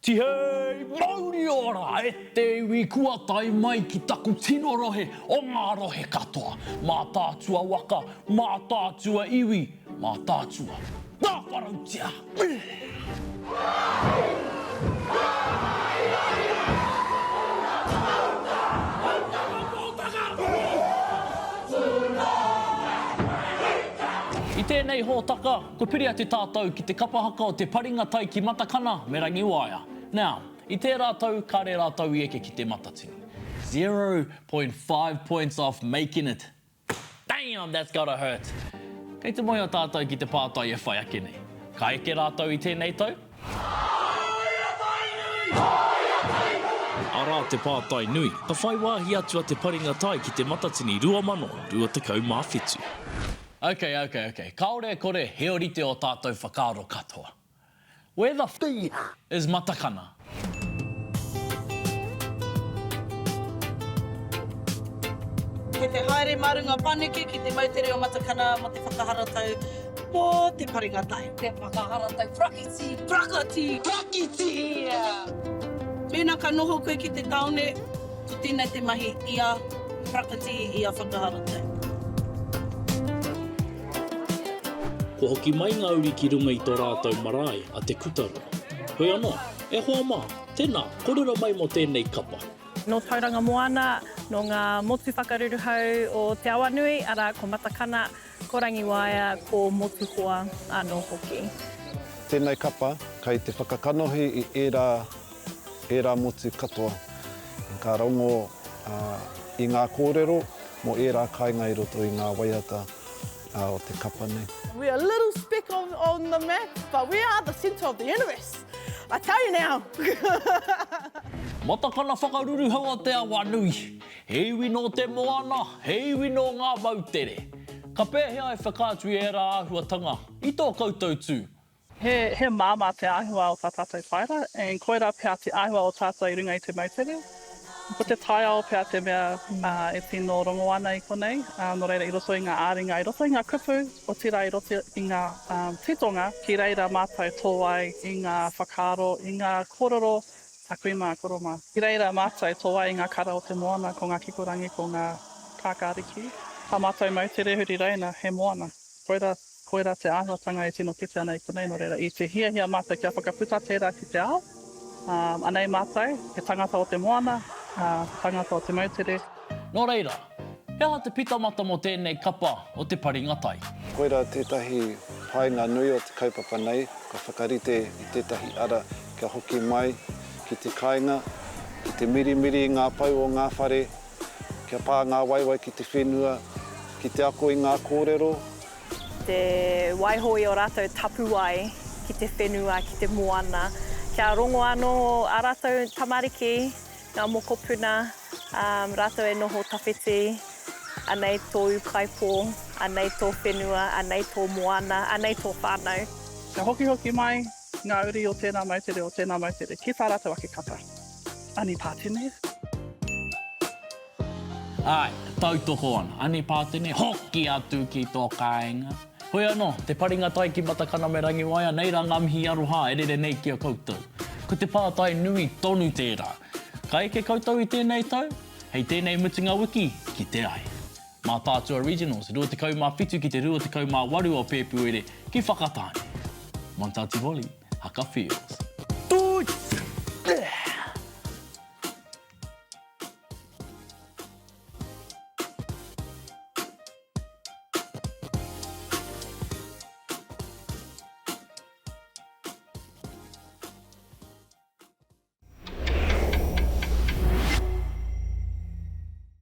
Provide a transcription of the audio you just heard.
Tihei mauri ora e te iwi kua tae mai ki taku tino rohe o ngā rohe katoa, Mātaatua waka, Mātaatua iwi, Mātaatua tāwharautia! I tēnei hōtaka, Kua piri atu tātou ki te kapa haka o te paringa tai ki Matakana me Rangiwaea. Now, i tērā tau kare rātou i eke ki te Matatini. 0.5 points off making it. Damn, that's gotta hurt! Kei te moe o tātou ki te pātai e whai ake nei. Ka eke rātou i tēnei tau? Arā te pātai nui, ka whai wāhi atu a Te Paringa Tai ki te Matatini 2027. Ok, ok, ok, kāore e kore he orite ō tātou whakaaro katoa. Where the f is Matakana? Kei te haere mā runga paneke ki te moutere o Matakana mō te whakaharatau mō te paringa tai. Te whakaharatau prakiti! Prakati! Prakiti! Mēnā ka noho koe ki te tāone, ko tēnei te mahi ia Prakati, ia whakaharatau. Kua hoki mai ngā uri ki runga i tō rātou marae a Te Kutaroa. Hoi anō, e hoa mā, tēnā, kōrero mai mō tēnei kapa. Nō Tauranga Moana, nō ngā motu whakaruruhau o Te Awanui, arā, ko Matakana, ko Rangiwaea, ko Motuhoa anō hoki. Tēnei kapa, kei te whakakanohi i ērā, ērā motu katoa. Ka rongo i ngā kōrero mō ērā kāinga i roto i ngā waiata o te kapa nei. We're a little speck on, on the map, but we are the centre of the universe. I tell you now! Matakana whakaruruhau o Te Awanui, He iwi nō te moana, he iwi nō ngā moutere. Ka pēhea e whakaatu i ērā āhuatanga i tō koutou tū? He, he māmā te āhua o tā tātou paera, and koirā pea te āhua o tātou i runga i te moutere. Ko te taiao pea te mea e tino rongo ana i konei, nō reira i roto i ngā ā-ringa, i roto i ngā kupu, otirā i roto i ngā titonga, ki reira mātou tō ai i ngā whakaaro, i ngā kōrero a kui mā, koro mā. Ki reira mātou tō ai i ngā kara o te moana, ko ngā kikorangi, ko ngā kākāriki. Tā mātou moutere huri rauna, he moana. Koirā, koirā te āhuatanga e tino kite ana i konei, nō reira, i te hiahia mātou kia whakaputa tērā ki te ao, ā, anei mātou, he tangata o te moana, ā, he tangata o te moutere. Nō reira, he aha te pitamata mō tēnei kapa o te paringa tai? Koirā tētahi painga nui o te kaupapa nei, ka whakarite i tētahi ara kia hoki mai ki te kāinga, ki te mirimiri i ngā pou o ngā whare, Kia pā ngā waewae ki te whenua, ki te ako i ngā kōrero. Te waiho i ō rātou tapuwae ki te whenua, ki te moana. Kia rongo anō ā rātou tamariki, ngā mokopuna, ā, rātou e noho tawhiti, anei tō ūkaipō, anei tō whenua, anei tō moana, anei tō whānau. Kia hokihoki mai ngā uri o tēnā moutere, o tēnā moutere ki tā rātou ake kapa. Ani Pātene. Āe, tautoko ana. Ani Pātene, hoki atu ki tō kāinga. Hoi anō, te paringa tai ki Matakana me Rangiwaea, nei rā ngā mihi aroha e rere nei ki a koutou. Ko te pātai nui tonu tērā. Ka eke koutou i tēnei tau? Hei tēnei mutunga wiki, kite ai. Mātaatua Regionals, 27 ki te 28 o Pēpuere ki Whakatāne. Montativoli, Haka Fields.